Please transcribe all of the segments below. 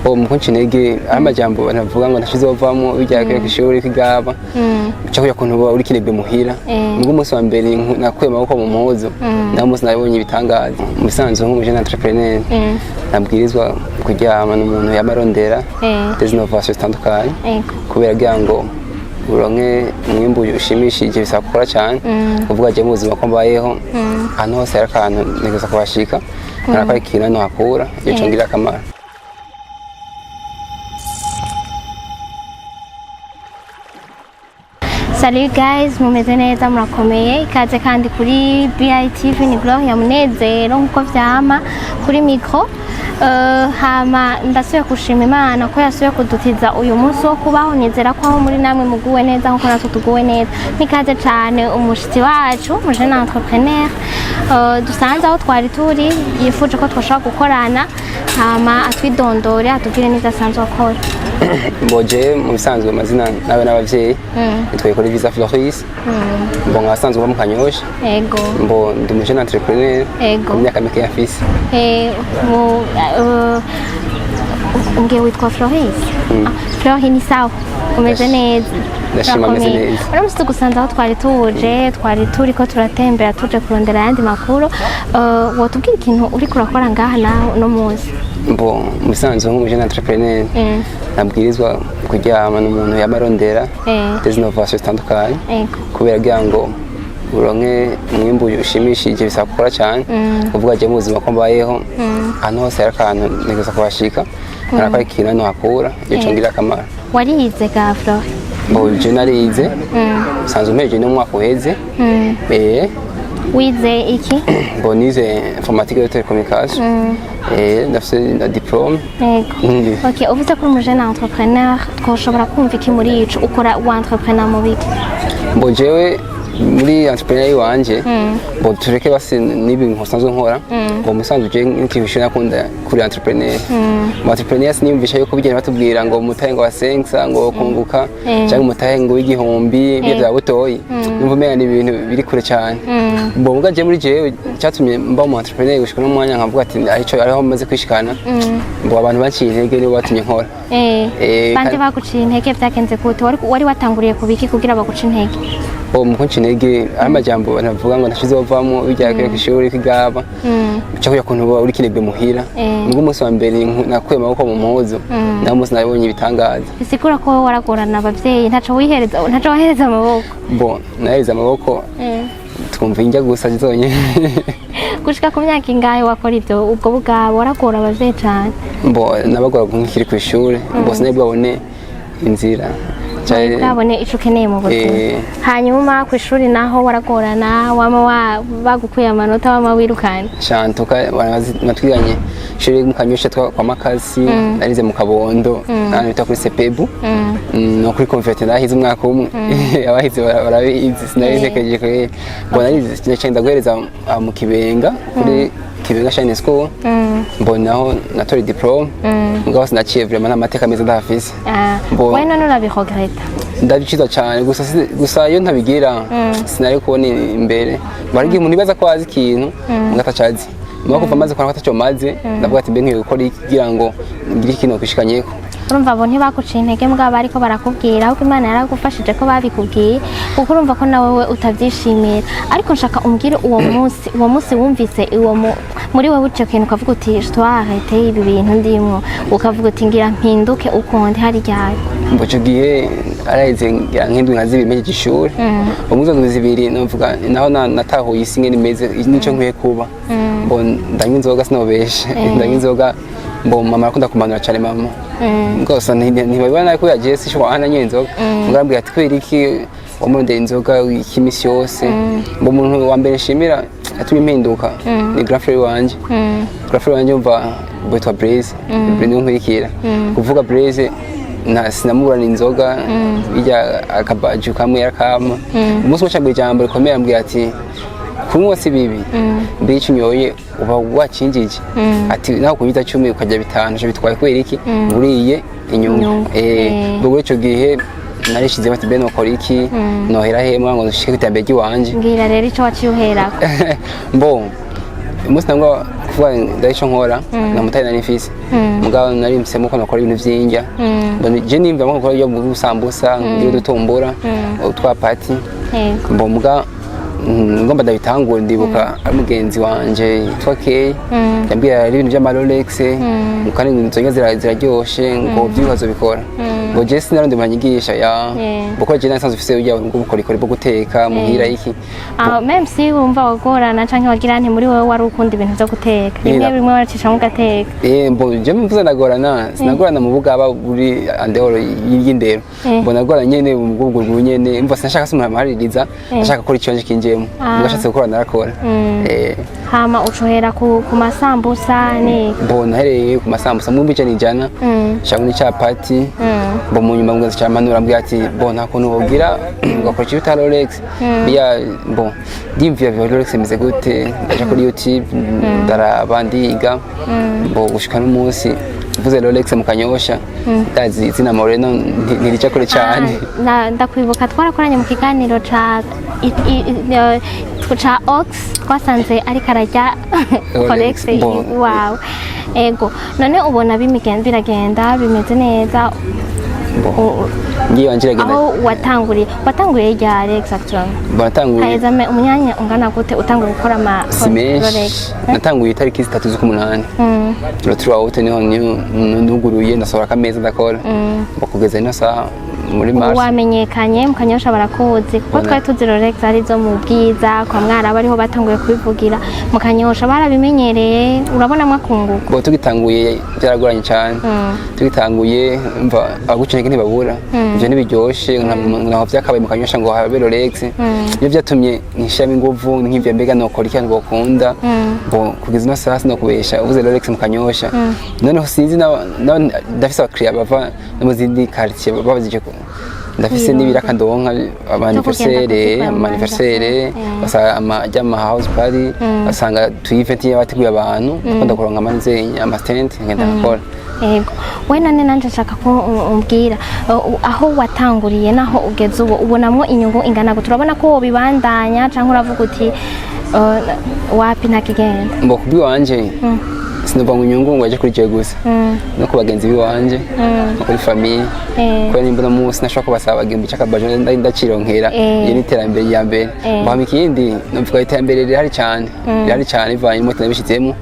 Uwo mukunci intege ari amajambo banavuga ngo ntashizovamwo bijya ku ishuri kwigaba uca kuja kuntu uba uri kinebwe muhira. Nubwo umunsi wa mbere nakuye amaboko mu mpuzu, naho umunsi nabonye ibitangaza. Mu bisanzwe, nk'umujene entrepreneur nabwirizwa kuryama n'umuntu yamarondera des innovations zitandukanye, kubera kugira ngo uronke umwimbu ushimishije bisaba gukora cyane. Kuvuga je mu buzima ko mbayeho, ahantu hose hari akantu ntegereza kuhashika, nkarakora ikintu nohakura iyo congirira akamaro. Salut guys, mumeze neza, murakomeye? Ikaze kandi kuri BITV, ni Gloria Munezero nkuko vyama kuri micro. Hama ndasubiye gushima Imana ko yasubiye kudutiza uyu munsi wo kubaho. Nizera ko aho muri namwe muguwe neza nkuko natwe tuguwe neza. Nikaze cane umushitsi wacu, umujene entrepreneur dusanze aho twari turi, yifuje ko twashobora gukorana, hama atwidondore, atubwire n'ivyo asanzwe akora. Mboje mu bisanzwe amazina nawe n'abavyeyi nitwa Ikora Visa Floris, mbo nkasanzwe mba mu Kanyosha. Mbo ndi umujene entrepreneur ku myaka mike yafise. Umbwiye witwa Floris? Ah, Floris, ni sawa, umeze neza? Ndashima, meze Urakomeye. neza. Uramutse tugusanze aho twari tuje, twari turiko turatembera, tuje kurondera ayandi makuru, wotubwira ikintu uriko urakora ngaha nawe uno munsi? Mbo mu bisanzwe nk'umujene entrepreneur nabwirizwa kuryama n'umuntu yamarondera des innovations zitandukanye, kubera kugira ngo uronke umwimbu ushimishije bisaba gukora cyane. Kuvuga je mu buzima ko mbayeho, ahantu hose hari akantu ntegereza kuhashika, nkarakora ikintu nohakura iyo congirira akamaro. Warize ga Floris? Mbo je narize, nsanzwe mpejeje n'umwaka uheze. Wize iki? Mbo nize informatique de télécommunication, ndafise na diplôme. Okay, uvuze ko uri umujene entrepreneur, twoshobora kumva iki muri ico ukora wa entrepreneur mu biki? Mbo jewe muri entrepreneur iwanje, mbo tureke basi n'ibintu nsanzwe nkora, ngo musanzwe je nk'ikintu nakunda kuri entrepreneur. Mu entrepreneur siniyumvisha yuko bigenda batubwira ngo mutahe ngo wasensa ngo kunguka cyangwa mutahe ngo w'igihumbi byo bya butoyi, numva umenga ni ibintu biri kure cyane. Mbo mbwa je muri jewe cyatumye mba mu entrepreneur gushika no mwanya nkavuga ati arico ariho maze kwishikana, mbo abantu banciye intege nibo batumye nkora. Bande baguciye intege? Vyagenze gute? Wari watanguriye ku biki kugira baguce intege? Uwo mukunci intege ari amajambo banavuga ngo ntashizovamwo bijya ku ishuri kwigaba, uca kuja kuntu uba uri kinebwe muhira. Nubwo umunsi wa mbere nakuye amaboko mu mpuzu, naho umunsi nabonye ibitangaza. Bisigura ko wowe waragorana abavyeyi, ntaco wihereza, ntaco wahereza amaboko? Bo nahereza amaboko, twumva indya gusa zonyene. Gushika ku myaka ingahe wakora ivyo, ubwo bugabo waragora abavyeyi cane? Mbo nabagora nkiri kw'ishuri, mbo sinari bwabone inzira. Bwabone ico ukeneye mu buzima. Hanyuma kw'ishuri naho waragorana, wama bagukuye amanota, wama wirukana? Shantuka natwiganye ishuri mu Kanyosha kwa Makasi, narize mu Kabondo n'ahantu bita kuri Sepebu, no kuri Convert nahize umwaka umwe, abahize barabizi, sinari ntekereje ko mbona narize naciye ndaguhereza mu Kibenga, kuri Kibenga Shine School, mbonaho natora diplôme, mugabo sinaciye vraiment, nta mateka meza ndahafise. Ah, we none urabiregreta? Ndabiciza cyane gusa gusa iyo ntabigira sinari kubona imbere. Bari igihe umuntu ibaza ko azi ikintu ngo atacazi, mugabo kuva maze kubona ko ataco maze, ndavuga ati mbe nkwiye gukora iki kugira ngo ngire ikintu kwishikanyeko. Urumva abo ntibaguciye intege, mbwa bariko barakubwira, ahubwo Imana yaragufashije ko babikubwiye, kuko urumva ko nawe we utabyishimira. Ariko nshaka umbwire uwo munsi wumvise uwo muri wowe ico kintu, ukavuga uti je dois arrêter ibi bintu ndimwo, ukavuga uti ngira mpinduke ukundi, hari ryari? Mbo ico gihe araheze ngira nk'indwi nka zibiri mpejeje ishuri. Ubwo izo ndwi zibiri novuga naho natahuye isi ingene imeze nico nkwiye kuba. Mbo ndanywa inzoga, sinobeshe, ndanywa inzoga. Mbo mama arakunda kumanura cane, mama rwose ntibabibona ko yagiye sishobora nanyoye inzoga, mbwa arambwira ati kubera iki wamurondera inzoga iki imisi yose? Mbo umuntu wa mbere nshimira yatumye impinduka ni grand frère wanje. Grand frère wanje umva witwa Blaise, Blaise niwe nkurikira kuvuga. Blaise na sinamuburana inzoga bijya akabaju kamwe yarakama. Umunsi umwe acambwira ijambo rikomeye, ambwira ati kunywa si bibi, mbere icyo unyoye uba wakinjije, ati naho kunywa 10 ukarya 5 ivyo bitwaye kubera iki uriye inyungu. Inyungu. Ubwo ico gihe narishizemo ati mbe nokora iki, nohera hemwa ngo nshike kw'iterambere ry'iwanje. Mbwira rero ico waciye uherako. Mbo umunsi nangwa Kuvuga ndayico nkora, nta mutahe nari mfise, mugabo nari mfisemo ko nakora ibintu vy'indya. Mbona je nimva nko gukora ibyo mu sambusa, ngira udutumbura, utwapati. Mbo muga ngomba ndabitangura, ndibuka ari mugenzi wanje yitwa Kay yambwira ari ibintu by'ama Rolex, kandi ngo inzoga ziraryoshe, ngo vy'ibibazo bikora, ngo je sinarundi manyigisha ya buko je nasanzwe mfise urya bw'ubukorikori bwo guteka muhira iki. Ah, même si wumva wagorana canke wagira nti muri wowe wari ukunda ibintu vyo guteka, rimwe rimwe waracishamo ugateka. Mbo je mvuze ndagorana, sinagorana mu bugaba buri andehoro y'indero. Mbo nagorana nyene mu bwubwo nyene, mva sinashaka se umuntu amuhaririza, ndashaka gukora icyo nje kinjemo. Ngashatse gukora narakora. Hama ucohera ku masambusa ni? Mbo nahereye ku masambusa mu 100, cyangwa n'icapati. Mbo mu nyuma mugenzi cyamanura ambwira ati bo nta kuntu wogira ugakora icyo bita Rolex biya. Mbo ndiyumvira biba Rolex imeze gute, ndaja kuri YouTube ndaraba, ndiga. Mbo gushika n'umunsi mvuze Rolex mu Kanyosha, ndazi izina Moreno ntirija kure cyane. Ah, ndakwibuka twarakoranye mu kiganiro ca ca Ox, twasanze ariko ararya Rolex Bo. iwawe. Ego, none ubona biragenda bimeze neza? Mbo ngiye wanje iragenda. Aho watanguriye ryari exactement? Mbo natanguye Haheze umwanya ungana gute utanguye gukora ama si menshi. Rolex? Natanguye itariki 3 z'ukumunani, le 3 août, niho nuguruye, ndasohora akameza ndakora. Mbo kugeza ino saha muri Ubu mars. Wamenyekanye mu Kanyosha, barakuzi, kuko Bona. twari tuzi Rolex ari zo mu Bwiza kwa Mwaraba, ariho batanguye kubivugira. Mu Kanyosha barabimenyereye, urabonamwo akunguka? Bo tugitanguye byaragoranye cyane. Tugitanguye mva abaguca intege ntibabura, ivyo ntibiryoshe, ntaho vyakabaye mu Kanyosha ngo habe Rolex. Nivyo vyatumye nshiramo inguvu nk'ivyo, mbega nokora iki bokunda. Bo kugeza ino saha sinokubesha, uvuze Rolex mu Kanyosha, noneho sinzi ndafise abakiriya bava no mu zindi quartier babazije ko ndafise n'ibiraka ndonka ama anniversaire, kuzikora mu ama anniversaire, anniversaire. basanga ama ama house party, basanga tu event y'abateguye abantu, ndakunda kuronka amanzenya ama stand ngenda ngakora. Yego, we none nanje nshaka ko umbwira aho watanguriye naho ugeze ubu, ubonamwo inyungu ingana gute? Urabona ko wobibandanya canke uravuga uti wapi, ntakigenda? Mbo kubwiwanje sinumva ngo inyungu ngo yaje kuri jewe gusa, no ku bagenzi biwanje, no kuri famille, kubera nimba uno munsi nashobora kubasaba igihumbi c'akabajo ndacironkera, iyo ni iterambere rya mbere. Mbahama ikindi novuga, iterambere rirahari cyane, rirahari cyane bivanye n'umutima nabishizemo.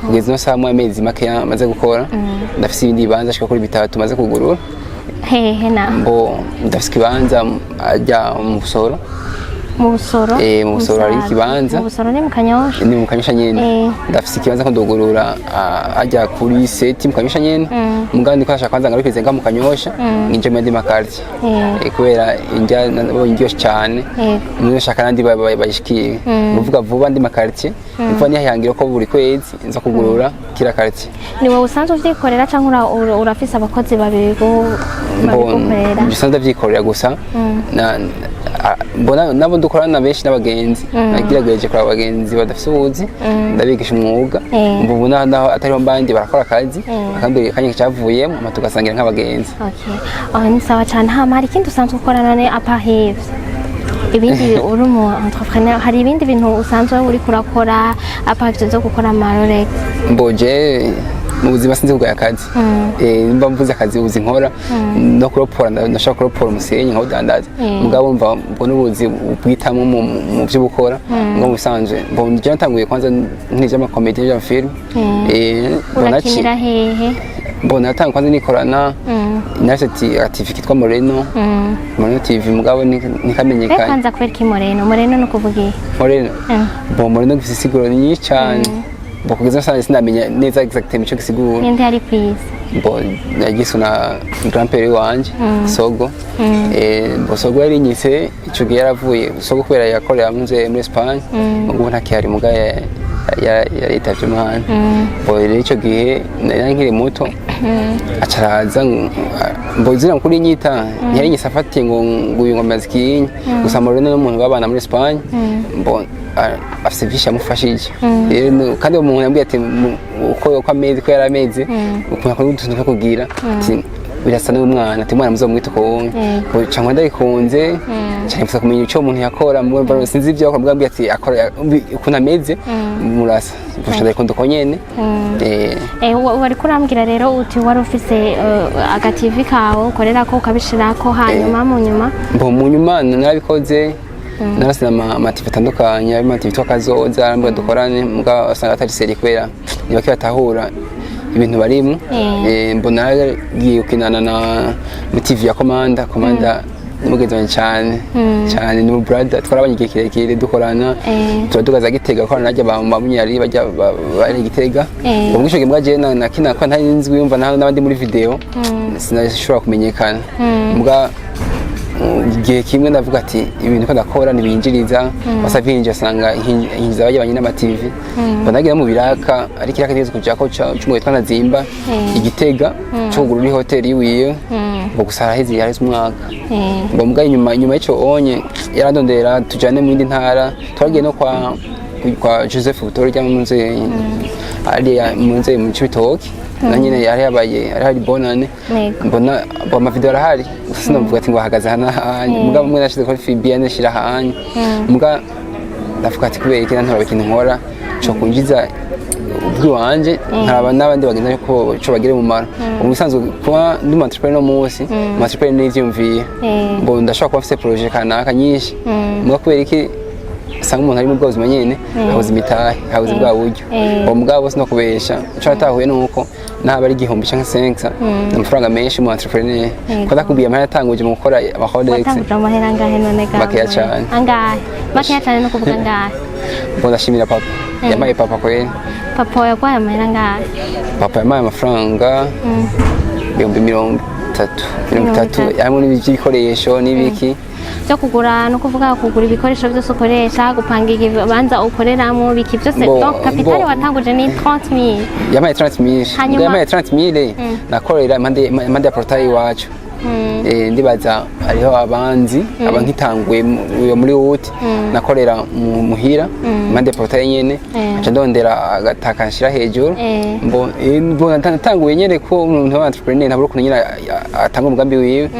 Kugeza ino saha, mu amezi makeya maze gukora, ndafise ibindi bibanza shika kuri bitatu maze kugurura. Hehe na? Mbo ndafise ikibanza ajya mu Busoro. Mu Busoro? Eh, mu Busoro hari Musaga. ikibanza. Mu Busoro ni mu Kanyosha? Ni mu Kanyosha nyene. Ndafise ikibanza ko ndugurura ajya kuri seti mu Kanyosha nyene, mugabo ndiko nashaka kwanza ngarukirize nga mu Kanyosha, nginje mu yandi ma quartier. Kubera indya nabonye iryoshe cyane, niyo shaka nandi bayishikiye uvuga vuba andi ma quartier, vuba nihayangira ko buri kwezi nza kugurura kira quartier. Ni wowe usanzwe uvyikorera canke urafise abakozi babigukorera? Bisanzwe ndavyikorera gusa mbona nabo dukorana benshi n'abagenzi. Nagerageje kuraba abagenzi badafise ubuzi, ndabigisha umwuga. Ubu naho atariho mbandi barakora akazi, bakambwira akanya cyavuyemo, hama tugasangira nk'abagenzi. Okay. Oh, ni sawa cyane. Hama hari ikindi usanzwe ukora none à part ivyo? Ibindi uri umu entrepreneur, hari ibindi bintu usanzwe uriko urakora à part ivyo vyo gukora ama Rolex? Mboje mu buzima sinzi kugaya akazi. Nimba mvuze akazi ubuzi nkora no kuropora, ndashobora kuropora umusenyi nkawudandaza. Mugabo mva mbona ubuzi bwitamo mu byo gukora ngo mu bisanzwe mbona je natanguye kwanza ntivy'ama comédie, n'ivya film. Mbona Urakinira hehe? Mbona natanguye kwanza nikorana nafise TV kitwa Moreno, Moreno TV, mugabo ntikamenyekanye. Kwanza kubera iki Moreno? Moreno ni ukuvuga iki? Moreno, bon, Moreno gifise isiguro nyinshi cyane. Bo kugeza sasa sinamenya neza exactement ico gisigura. Ninde yari kwisi? Bo yagiswe na grand père wanje Sogo. Bo Sogo yari inyise ico gihe yaravuye Sogo kubera yakorera muri Espagne, ubu ntakihari, muga yaritavye Imana. Bo rero ico gihe nari nkiri muto, acaraza mbo izina kuri nyita ntiyari nyise afatiye ngo nguyu ngo amaze ikinyi gusa. Moreno n'umuntu babana muri Espagne, mbo afise vyinshi yamufashije. Rero kandi uwo muntu yambwiye ati uko ameze, ko yari ameze, ukuntu akora utuntu two kugira ati Birasa n'umwana, ati umwana muzomwita uko wumwe. Cyangwa ndabikunze cyane, mfuza kumenya icyo umuntu yakora, mbona sinzi ibyo akora, mbwa ati akora ukuntu ameze murasa, gusa ndabikunda uko nyene. Wari kurambwira rero uti wari ufise aga TV kawe ukorerako, ukabishirako, hanyuma mu nyuma? Mbo mu nyuma narabikoze, narasina ama TV atandukanye, harimo ama TV yitwa Kazoza, arambwira dukorane, mbwa usanga atari sérieux kubera ni bake batahura ibintu barimwo. Mbona naragiye gukinana na mu TV ya Komanda. Komanda ni mugenzi wanje cyane cyane, ni mu brother, twarabanye igihe kirekire dukorana. Tuba dugaza Gitega gukorana najya ba Munyari bajya bari Gitega. Ubwo mwisho mbwa je nakina ko ntari nzi yumva n'abandi muri video, sinashobora kumenyekana. Mbwa igihe kimwe ndavuga ati ibintu ko ndakora ntibinjiriza, basa vinjira, asanga hinjiza bajya banyina ama TV. Mbona mu biraka, ariko iraka ntigeze kujako c'umugabo witwa Nazimba igitega co kugura uri hoteli yiwiwe ngo gusa haraheze umwaka. Ngo mbwa inyuma y'ico onye yarandondera tujane mu yindi ntara, twaragiye no kwa Joseph Butore rya mu ariya mu nze mu Cibitoke, na nyine yari yabaye ari hari bonane. Mbona bo ama video arahari gusa sinavuga ati ngo ahagaze hana hanye, mbwa mwe nashize kuri FB nashira hanye, mbwa ndavuga ati kubera iki ntora ikintu nkora co kunjiza ubwiwanje, nkaraba n'abandi bagenda ko co bagire umumaro. Ubu bisanzwe kuba ndi umu entrepreneur no munsi umu entrepreneur n'ivyumviye, ngo ndashobora kuba mfise projet kanaka nyinshi, mbwa kubera iki usanga umuntu ari mu bwozima nyene habuze imitahe, habuze bwa buryo. Uwo mugabo sino kubesha, ico natahuye nuko naba ari 1000 canke 500, ni amafaranga menshi mu entrepreneur, ko ndakubwiye amahera yatanguje mu gukora ama Rolex. Watanguje amahera angahe none ga? Makeya cane. Angahe? Makeya cane no kuvuga angahe? Ngo ndashimira papa, yamaye papa kweli. Papa yaguhaye amahera angahe? Papa yamaye amafaranga 30,000, 30. 30. Harimo n'iby'ibikoresho n'ibiki. Byo kugura, no kuvuga kugura ibikoresho byose ukoresha, gupanga ikibanza ukoreramo, biki byose. Donc capital watanguje ni 30 000? Yamaye 30 000. Hanyuma- Yamaye 30 000, nakorera impande ya portail iwacu. Ndibaza hariho abanzi aba nkitanguye muri wuti, nakorera mu muhira impande ya portail nyene, nca ndondera agataka nshira hejuru. Mbo natanguye nyene ko umuntu wa entrepreneur ntabura ukuntu nyene atanga umugambi wiwe.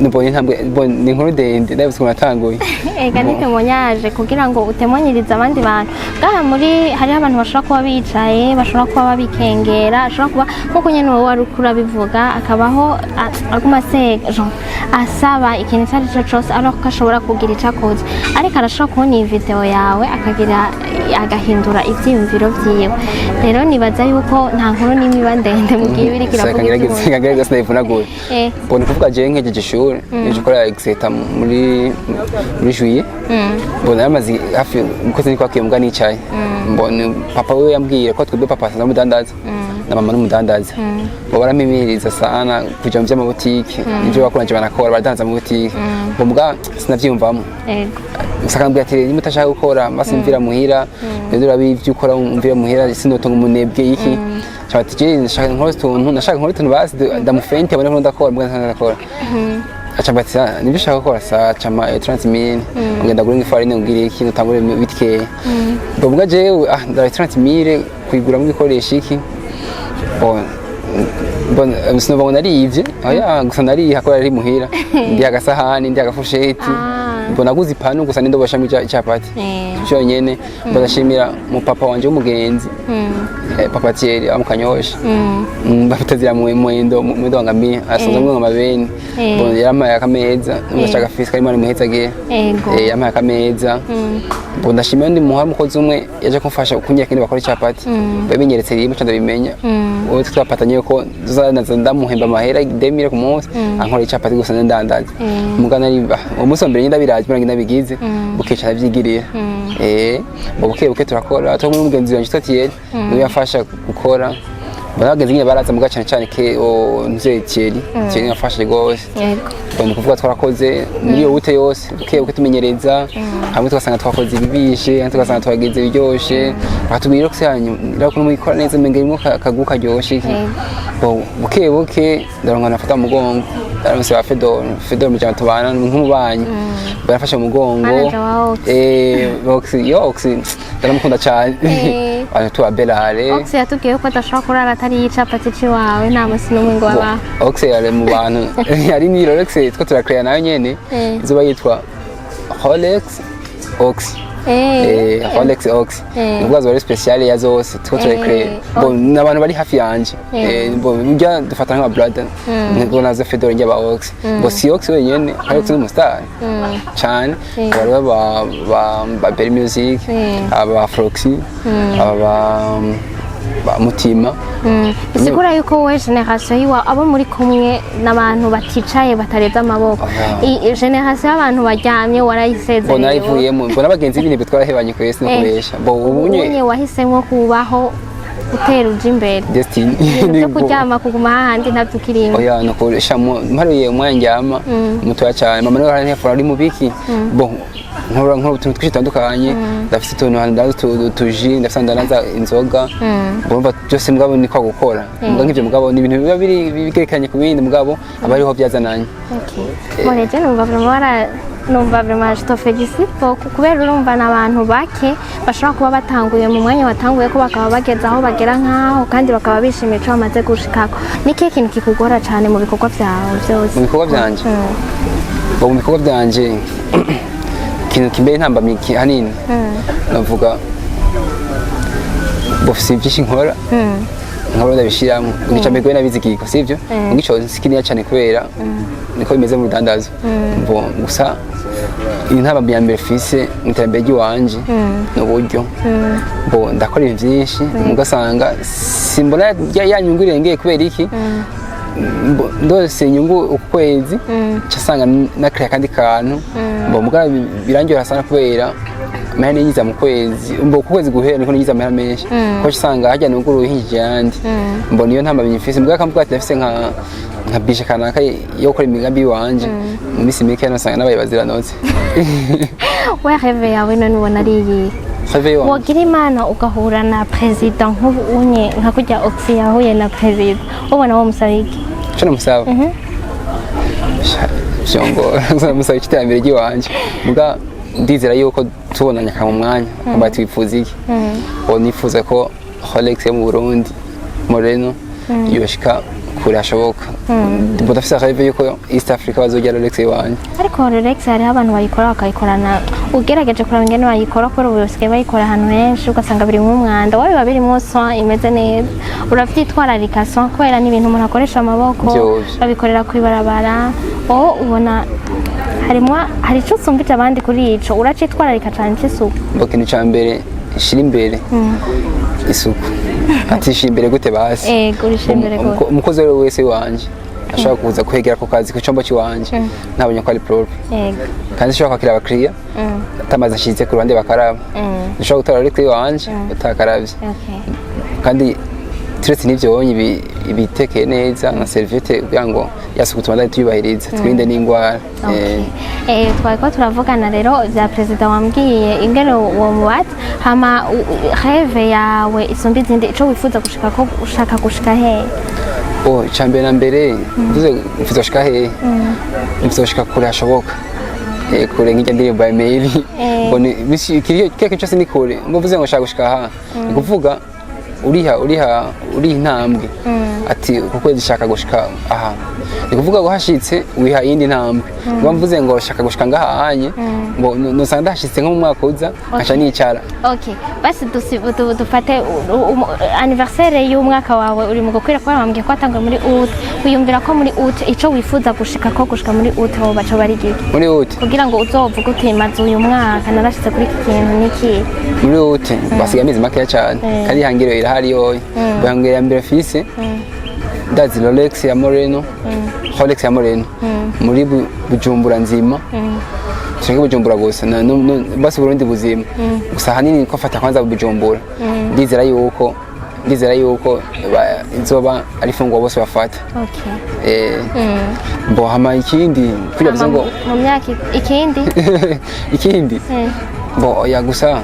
Mbonye intambwe, ni inkuru ndende, ndabizi ukuntu natanguye. Ega ni témoignage kugira ngo utemonyirize abandi bantu ngaha muri, hariho abantu bashobora kuba bicaye, bashobora kuba babikengera, ashobora kuba nkuko nyene wowe wari uriko urabivuga, akabaho aguma asega, genre, asaba ikintu icyo ari cyo cose, ariko ko ashobora kugira ico akoze, ariko arashobora kubona iyi video yawe akagira agahindura ivyiyumviro vyiwe. Rero nibaza yuko nta nkuru n'imwe iba ndende mu gihe iba iriko iravuga ivy'umuntu. Ngerageza sinayivunagura. Bon, ni kuvuga jewe nkejeje ishuri nije gukora exeta muri juillet. Mbona yaramaze hafi ukwezi niko kwakiye, mbwa nicaye, mbona papa we yambwiye ko twebwe papa asanzwe amudandaza na mama n'umudandaza, bo baramimiriza sana kuja mu vy'amabutike, nivyo bakuranje banakora, baradandaza mu butike, ngo mbwa sinavyiyumvamo. Gusa akambwira ati niba utashaka gukora basi mvira muhira, rero urabi ivyo ukora, umvira muhira, sinotonga umunebwe iki. Nca bati je nashaka nkora utuntu, nashaka nkora utuntu basi ndamufente abone ko ndakora, mbwa ndakora. Aca mbati nibyo ushaka gukora sa cama 30 000 ngenda gura ifarini ngira iki utangure bitike. Mbwa jewe ndara 30 000 kuyiguramo ibikoresho iki. Bon, bon, sinova ngo nariyivye, oya, gusa nariha ko yari muhira, ndi agasahani, ndi agafusheti. Mbona naguze ipanu gusa n'indobo bashamwo icapati cyonyene. Mbona ndashimira mu papa wanje w'umugenzi, papa Thierry aba mu Kanyosha. Bafite mu mwendo wa ngamia asanzwe mwe amabeni. Mbona yarampaye akameza n'ugashaka fisika arimo muhezagere. Yampaye akameza. Mbona ndashimira undi muha mukozi umwe yaje kumfasha kunyereka ingene bakora icapati, babinyeretse rimwe ca ndabimenya. Ubu twapatanye ko nzanaza ndamuhemba amahera 2000 ku munsi, ankora icapati gusa ndandaza. Mugana ari umunsi wa mbere nyine ndabiraje mbona ndabigize bukeca ndavyigirira. Ngo buke buke turakora, turi kumwe n'umugenzi wanje witwa Thierry, niwe yafasha gukora. Mbona abagenzi nyine baraza, muga cane cane ke o nzeye Thierry yafashe gose. Ngo ni ukuvuga twarakoze muri iyo wute yose buke buke tumenyereza hamwe, tugasanga twakoze ibibishe, ahandi tugasanga twagize ibiryoshe, bakatubwira ko yanyu rero muyikora neza, umenga irimo akagu karyoshe iki. Bo buke buke ndaronka nafata mu mugongo, ndaronse ba Fedor Fedor mu tubana nk'umubanyi, barafashe mu mugongo. Manager wa Ox. Ox yo Ox ndaramukunda cyane. Abantu tuba Berare. Ox yatubwiye ko adashobora kurara atari icapati ciwawe, nta musi n'umwe ngo wabaho. Ox yari mu bantu, yari ni Rolex two turakrea nayo nyene. Izoba yitwa Rolex Ox. Rolex Ox. Nubwo azoba ari special ya zose two turakrea. Bon, n'abantu bari hafi yanje. Bon, njya dufata nka brother. Nibwo nazo Fedor njya ba Ox. Bo si Ox wenyene, hari Ox n'umustar cyane. Bari ba Berry Music, aba Froxy, aba ba Mutima. Bisigura yuko wowe génération yiwa abo muri kumwe n'abantu baticaye, batareze amaboko. Oya. Génération y'abantu baryamye warayisezereye. Bo narayivuyemo, mbona abagenzi b'ibintu twarahebanye kwese no kubesha. Bo ubunye Ubunye wahisemo kubaho utera uja imbere. Destiny. Ibintu byo kuryama, kuguma hahandi, ntabyo ukirimo. Oya, nukoresha mparuye umwanya ndyama mutoya cyane. Mama niwe arantefora ari mu biki. Bo nkora utuntu twinshi dutandukanye. Ndafise utuntu ndandaza utuji, ndafise ndandaza inzoga. Bo byose mugabo ni kwa gukora mbwa nk'ivyo, mugabo ni ibintu biba biri bigerekeranye ku bindi, mugabo aba ariho byazananye. Okay. Bon, rero numva vraiment numva vraiment je te félicite beaucoup, kubera urumva n'abantu bake bashobora kuba batanguye mu mwanya watanguye ko bakaba bageze aho bagera nkaho, kandi bakaba bishimiye ico bamaze gushikako. Ni ikihe kintu kikugora cane mu bikorwa vyawe vyose? Mu bikorwa byanje? Bo mu bikorwa byanje, ikintu kimbere intambamyi hanini navuga, bofise byinshi nkora, nkaba ndabishiramo igica mbere nabizigiko sivyo, ngico sikiniya cyane kubera niko bimeze mu rudandazo. Bo gusa intambamyi ya mbere fise mu iterambere ry'iwanje ni uburyo. Bo ndakora ibintu byinshi, mugasanga simbona ya nyungu irengeye. Kubera iki? Ndose inyungu uku kwezi, nca nakiriya akandi kantu. Mbo mugabo birangyohera sana kubera amahera ninjiza mu kwezi, mbo ku kwezi guhera niko ninjiza amahera menshi, kuko usanga harya nuguruye hinjije ayandi. Mbo niyo ntambamyi mfise, mbwa kamvuga ati ndafise nka budget kanaka yo gukora imigambi iwanje, mu minsi mike nosanga nabaye baziranotse. We rêve yawe none ubona ari iyihe? Rêve yiwanje? Wogira Imana ugahura na perezida nk'ubu unye, nka kurya Oxy yahuye na perezida, ubona wo musaba iki? Ico namusaba? Vyongora musaba iterambere ry'iwanje, muga ndizera yuko tubonanye akama umwanya akamba twifuza iki, uwo nifuza ko Rolex yo mu Burundi Moreno yoshika kure hashoboka. Ndafise rêve yuko East Africa bazorya Rolex iwanje. Ariko Rolex hariho abantu bayikora bakayikorana, ugerageje kuraba ingene bayikora, kubera ubu basigaye bayikora ahantu henshi, ugasanga birimwo umwanda. Wowe biba birimwo soin imeze neza, uravyitwararika soin, kubera ni ibintu umuntu akoresha amaboko. Vyovyo. Babikorera kw'ibarabara. Wowe ubona harimwo, hari ico usumbije abandi kuri ico? Uracitwararika cane c'isuku? Ngo ikintu ca mbere shira imbere isuku, ati shira imbere gute basi? Ego, urishira imbere gute? Umukozi uwo ari we wese wanje ashobora kuza kwegera ku kazi ku cyumba cy'iwanje ntabonye ko ari propre. Kandi nshobora kwakira abakiriya atamazi ashize ku ruhande bakaraba. Nshobora gutora Rolex iwanje utakaravye. Kandi turetse n'ivyo wonye ibitekeye neza na serviette, kugira ngo yasuku tubandanye tuyubahiriza, twirinde n'ingwara. Twari ko turavugana rero vya perezida, wambwiye ingene uwo mubatsi. Hama rêve yawe isumba izindi, ico wifuza gushika ko, ushaka gushika hehe? Oh, icambere na mbere mvuze mvuze gushika hehe, mvuze gushika kure hashoboka. Kure nk'irya ndirimbo ya Mary. Mbone kiriya kintu cyose ni kure. Mvuze ngo nshaka gushika aha, ni kuvuga uriha intambwe, ati ku kwezi shaka gushika aha, ni kuvuga ngo hashitse wiha iyindi ntambwe. Ngo mvuze ngo shaka gushika ngaha hanye, ngo nosanga ndahashitse nko mu mwaka uza, nkaca nicara. Okay, basi dufate anniversaire y'umwaka wawe uri mu gukwira, kubera wambwiye ko watanguye muri août. Wiyumvira ko muri août ico wifuza gushika ko, gushika muri août ho baco bari giki? Muri août? Kugira ngo uzovuge uti maze uyu mwaka narashitse kuri iki kintu niki. Muri août basigaye amezi makeya cyane, kandi ihangiro irahari yoyo. Ihangiro ya mbere fise, ndazi Rolex ya Moreno, Rolex ya Moreno muri Bujumbura nzima, tureke Bujumbura gusa, basi Burundi buzima gusa, ahanini ko fata kwanza Bujumbura. Ndizera yuko izoba ari ifunguro bose bafata. Bo hama ikindi kugira bivuze ngo Mu myaka ikindi? Ikindi? Bo oya, gusa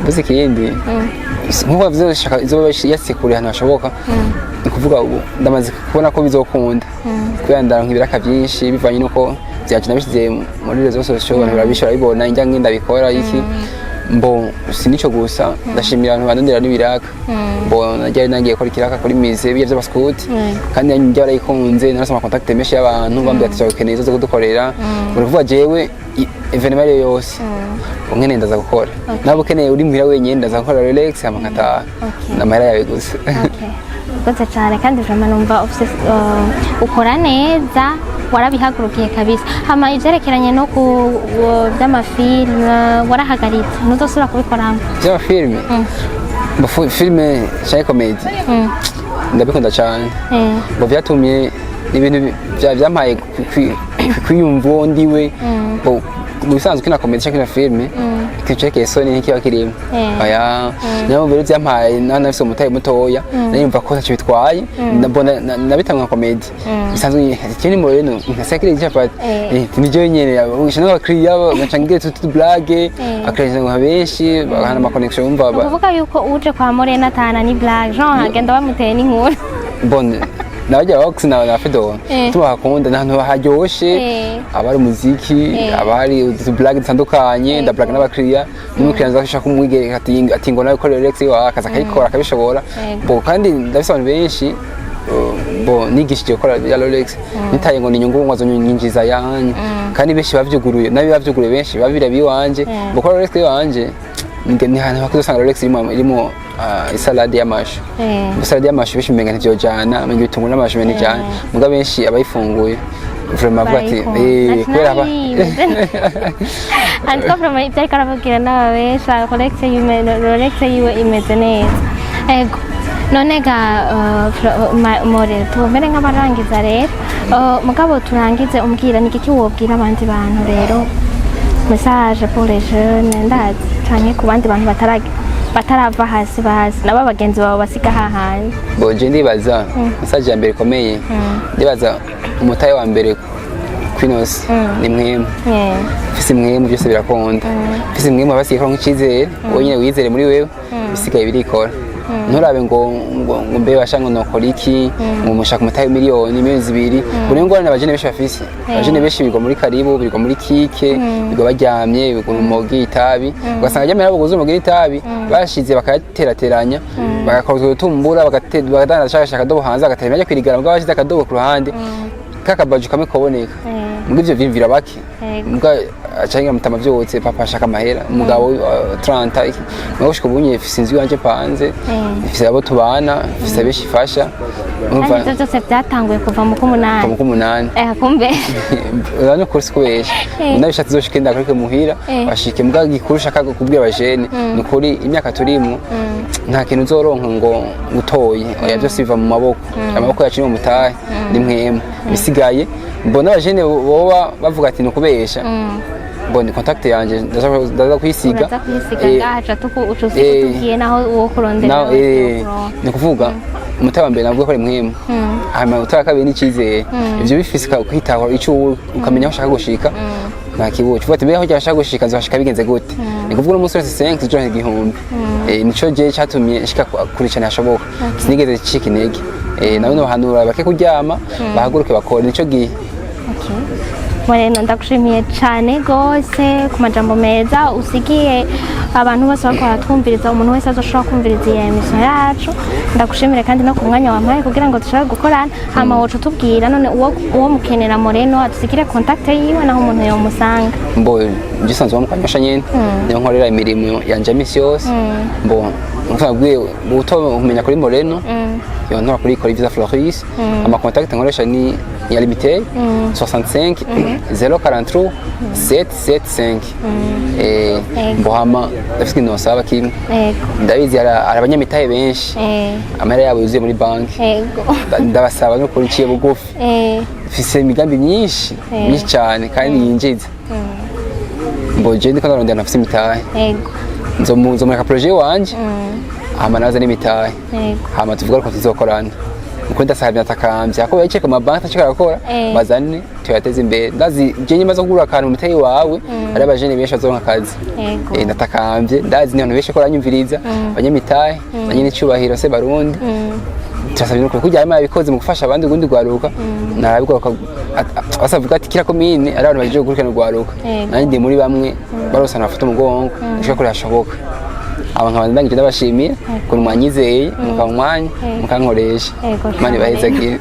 mvuze ikindi nkuko bavuze shaka izoba yasekuriye ahantu hashoboka, ni kuvuga ubu ndamaze kubona ko bizokunda, kubera ndaronka ibiraka byinshi bivanye nuko byaje nabishyize muri réseaux sociaux, abantu barabishobora bibona injya ngenda bikora iki. Mbo si nico gusa, ndashimira abantu bandondera n'ibiraka. Mbo najyaye nagiye gukora ikiraka kuri musée bijya by'abaskuti, kandi njya barayikunze. Narose ama contact menshi y'abantu bambwira ati: "Turakeneye zo kudukorera." Uri kuvuga jewe événement ariyo yose unkeneye ndaza gukora, nawe ukeneye uri muhira wenyine ndaza gukora Rolex hama nkataha. N'amahera yawe gusa. Okay. Urakoze cyane, kandi vraiment numva ufise ukora neza, warabihagurukiye kabisa. Hama ivyerekeranye no ku vy'ama film warahagaritse, ntuzosubira kubikoramo? By'ama film? Mbo film canke comédie ndabikunda cyane. Ngo vyatumye ibintu vyampaye kwiyumva uwo ndiwe. Ngo mu bisanzwe kina comédie canke kina film, ikintu cerekeye soni ntikiba kirimo. Oya, niyo mpamvu rero vyampaye nafise umutahe mutoya, nayumva ko ntacyo bitwaye. Ndabona nabitanga nka comédie bisanzwe. Ikindi mu rero ntasakire icapati ni nyene ushinzwe abakiriya, ngaca ngira utu blague, akiriya nka benshi bagahana ama connection, umva Ni ukuvuga yuko uje kwa Morena atahana ni blague, genre agenda bamuteye n'inkuru. Bon, nabajya box na Fedor tubahakunda, ni ahantu haryoshe. Aba hari umuziki, aba hari utu blague dutandukanye, ndablague n'abakiriya, n'umukiriya nza ashaka kumwigera ati ngo nawe ukore Rolex iwawe, akaza akayikora akabishobora. Bo kandi ndafise abantu benshi bo nigishije gukora ya Rolex, nitaye ngo ni inyungu ngo azonyinjiza yanyu, kandi benshi bavyuguruye nabi, bavyuguruye benshi babira biwanje. Gukora Rolex iwanje ni ahantu hakuzosanga Rolex irimo isalade y'amashu. Salade y'amashu benshi umenga ntivyojana, umenga ibitunguru n'amashu umenga ntijana, muga benshi abayifunguye vraiment bavuga ati Barayikunda. Kubera aba En tout cas, vraiment ibyo ariko arababwira n'ababesha, Rolex yiwe imeze neza. Ego, none ga More, tubomere nk'abarangiza rero. Mugabo turangize umbwira ni igiki wobwira abandi bantu rero, message pour les jeunes, ndazi canke ku bandi bantu batarava hasi bazi nabo bagenzi bawe basiga hahandi. Bo je ndibaza message ya mbere ikomeye, ndibaza umutahe wa mbere kwinosi ni mwemu. Mfise mwemu byose birakunda. Mfise mwemu abasigaye ko nk'icizere, wowe nyine wizere muri wewe, bisigaye birikora. Nturabe ngo mbe basha ngo nokora iki, ngo mushaka umutahe miliyoni, miliyoni 2. Ngo niyo ngorane abajene benshi bafise. Abajene benshi birirwa muri karibu, birirwa muri kike, birirwa baryamye, birirwa mu mogi, itabi, ugasanga aryamye nabo umogi n'itabi bashize bakayaterateranya, bagakora utwo tumbura, bagadandaza shaka akadobo hanze, bagatera bajya kwirigara, mugabo bashize akadobo ku ruhande kakabaju kamwe kaboneka. Muga ivyo vyimvira bake. Muga acangira mutama vyotse, papa ashaka amahera, umugabo 30 iki. Muga gushika ubu nye mfise inzu iwanje panze, mfise abo tubana, mfise benshi ifasha. Kandi ivyo byose byatanguye kuva mu k'umunani? Mu k'umunani. Kumbe. Ura no kuri sikubesha, unabishatse uzoshike ndakurike muhira. Bashike, muga gikuru ushaka kubwira abajene ni ukuri, imyaka turimwo nta kintu uzoronka ngo utoye. Oya, byose biva mu maboko, amaboko yacu ni mutahe, ni mwemu. Ibisigaye mbona abajene boba bavuga ati ni ukubesha. Mbona contact yanje ndaza kuyisiga. Uraza kuyisiga ngaha ca uca utubwiye naho uwo kurondera wese wokuronka. Ni ukuvuga umutahe wa mbere navuga ko ari mwemu, hanyuma umutahe wa kabiri ni icyizere. Ivyo bifise kwitahura ico wowe ukamenya aho ushaka gushika, nta kibuca uvuga ati: "Mbega aho nshaka gushika nzohashika bigenze gute?" Ni kuvuga uno munsi wese 5 tujonka 1000. Nico je catumye nshika kure cyane hashoboka, sinigeze ncika intege. Nawe nohanura bake kuryama, bahaguruke bakore, nico gihe. Okay. Moreno, ndagushimiye cyane gose ku majambo meza usigiye abantu bose bariko baratwumviriza, umuntu wese azoshobora kumviriza iyi émission yacu. Ndagushimire kandi no ku mwanya wampaye kugira ngo dushobore gukorana. Hama woca utubwira none uwo mukenera Moreno adusigire contact yiwe naho umuntu yomusanga. Mbo ngisanzwe mukanyosha nyene, niyo nkorera imirimo yanje ya misi yose. Mbo nkuko uto kumenya kuri Moreno, yo ntora kuri Kora Visa Floris. Ama contact nkoresha ni ya limité 65 043 775. Mbo hama ndafise ikintu nosaba kimwe. Ndabizi hari abanyamitahe benshi amahera yabo yuzuye muri banki. Ndabasaba no kuri iciye bugufi, mfise imigambi myinshi, myinshi cyane kandi yinjiza. Mbo je ndiko ndarondera nafise imitahe. Nzomureka projet wanje, hama naza n'imitahe, hama tuvuga ko tuzokorana. Uko ndasaba, natakambye ako bayice ku mabanki atacyo arakora, bazane tuyateze imbere. Ndazi je nyuma zo kugura akantu umutahe wawe, ari abajene benshi bazoronka akazi. Ndatakambye, ndazi ni abantu benshi ko baranyumviriza, abanyamitahe banyene icyubahiro se Barundi. Turasabye no kujya arimo yabikoze mu gufasha abandi ugundi rwaruka, narabigwaruka basavuga ati kira komine ari abantu bagiye gukurikirana urwaruka. Nanjye ndi muri bamwe barose bafata umugongo gushika kure hashoboka. Aba nkaba ndangije ndabashimiye ukuntu mwanyizeye, mukaba umwanya mukankoresha. Imana ibahezagire.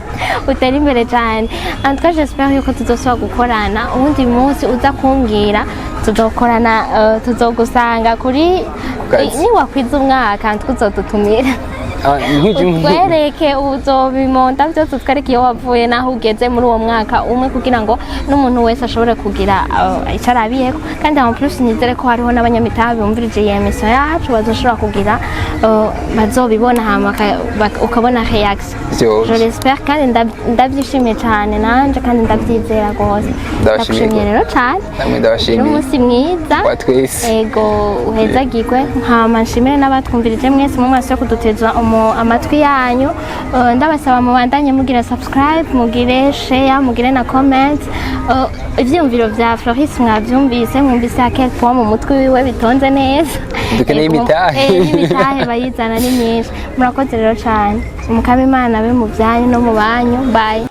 Utera imbere cyane. En tout cas, j'espère yuko tuzosubira gukorana uwundi munsi, uza kumbwira tuzokorana, tuzogusanga kuri Kazi. Niwakwiza umwaka, en tout cas uzodutumira, Ah, utwereke, uzobimonda byose, utwereke iyo wavuye n'aho ugeze muri uwo mwaka umwe, kugira ngo n'umuntu wese ashobore kugira icyo arabiyeko. Kandi en plus nizere ko hariho n'abanyamitahe bumvirije iyi émission yacu bazoshobora kugira bazobibona, hama ukabona réaction. Vyose. Je l'espère, kandi ndabyishimiye cyane nanje, kandi ndabyizera rwose. Ndabashimiye. Ndagushimiye rero cyane. Namwe ndabashimiye. Ugire umunsi mwiza. Wa twese. Ego, uhezagirwe. Hama nshimire n'abatwumvirije mwese mu maso yo kuduteza amatwi yanyu. Ndabasaba mubandanye mugira subscribe, mugire share, mugire na comment. Ivyiyumviro vya Floris mwavyumvise, mwumvise à quel point mu mutwe wiwe bitonze neza. Dukeneye Ego, imitahe. N'imitahe bayizana ni myinshi. Murakoze rero cyane. Umukama Imana abe mu byanyu no mu banyu. Bye.